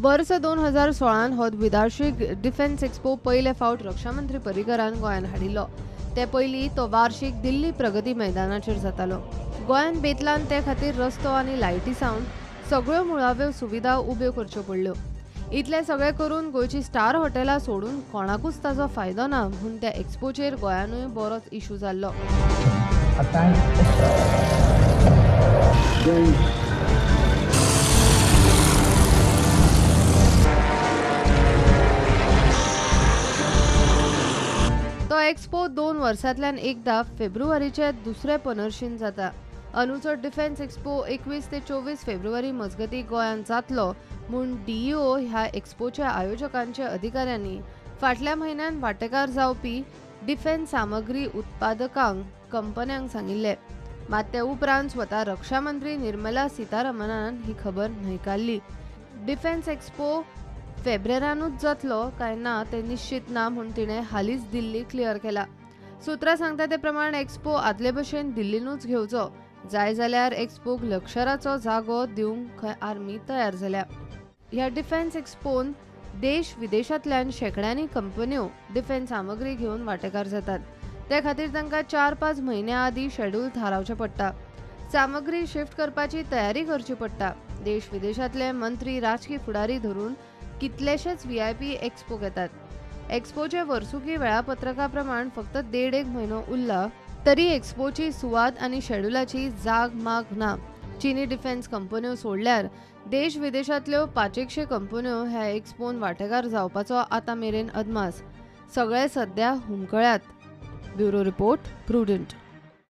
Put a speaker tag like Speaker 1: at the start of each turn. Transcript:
Speaker 1: वर्स 2016 हो द्विवार्षिक डिफेन्स एक्सपो पयले फावट रक्षामंत्री पर्रीकरान गोंयांत हाडिल्लो. ते पयलीं तो वार्षिक दिल्ली प्रगती मैदानाचेर जातालो. गोंयांत बेतलान ते खातीर रस्तो आनी लायटी सावन सगळ्यो मुळाव्यो सुविधा उब्यो करच्यो पडल्यो. इतलें सगळें करून गोंयची स्टार हॉटेलां सोडून कोणाकूच ताजो फायदो ना म्हूण त्या एक्सपोचेर गोंयानूय बरोच इशू जाल्लो. तो एक्सपो 2 वर्सांतल्यान एकदा फेब्रुवारीचे दुसरे पंदरशीन जाता. अंदूचो डिफेन्स एक्सपो 21 ते 24 फेब्रुवारी मजगती गोंयांत जातलो म्हूण डीईओ ह्या एक्सपोच्या आयोजकांच्या अधिकाऱ्यांनी फाटल्या म्हयन्यान वांटेकार जावपी डिफेन्स सामग्री उत्पादकांक कंपन्यांक सांगिल्लें. मात ते उपरांत स्वता रक्षामंत्री निर्मला सीतारमणान ही खबर न्हयकारली. डिफेन्स एक्सपो फेब्रेरानूच जातलो काय ना तें निश्चित ना म्हूण तिणें हालींच दिल्ली क्लियर केला. सुत्रां सांगता ते प्रमाण एक्सपो आदले भशेन दिल्लीनूच घेवचो, जाय जाल्यार एक्सपोक लक्षराचो जागो दिवंक खंय आर्मी तयार जाल्या. ह्या डिफेन्स एक्सपोन देश विदेशांतल्यान शेंकड्यांनी कंपन्यो डिफेन्स सामग्री घेवन वांटेकार जातात. ते खातीर तांकां 4-5 म्हयन्यां आदीं शेड्यूल थारावचें पडटा. सामग्री शिफ्ट करपाची तयारी करची पडटा. देश विदेशांतले मंत्री, राजकी फुडारी धरून कितलेशेच VIP एक्सपोक येतात. एक्सपोचे वर्सुकी वेळापत्रका प्रमाण फक्त 1.5 म्हयनो उरला तरी एक्सपोची सुवात आनी शेड्युलाची जाग माग ना. चीनी डिफेन्स कंपन्यो सोडल्यार देश विदेशांतल्यो 500 कंपन्यो ह्या एक्सपोन वांटेकार जावपाचो आतां मेरेन अदमास. सगळे सद्या हुमकळ्यात. Bureau report, Prudent.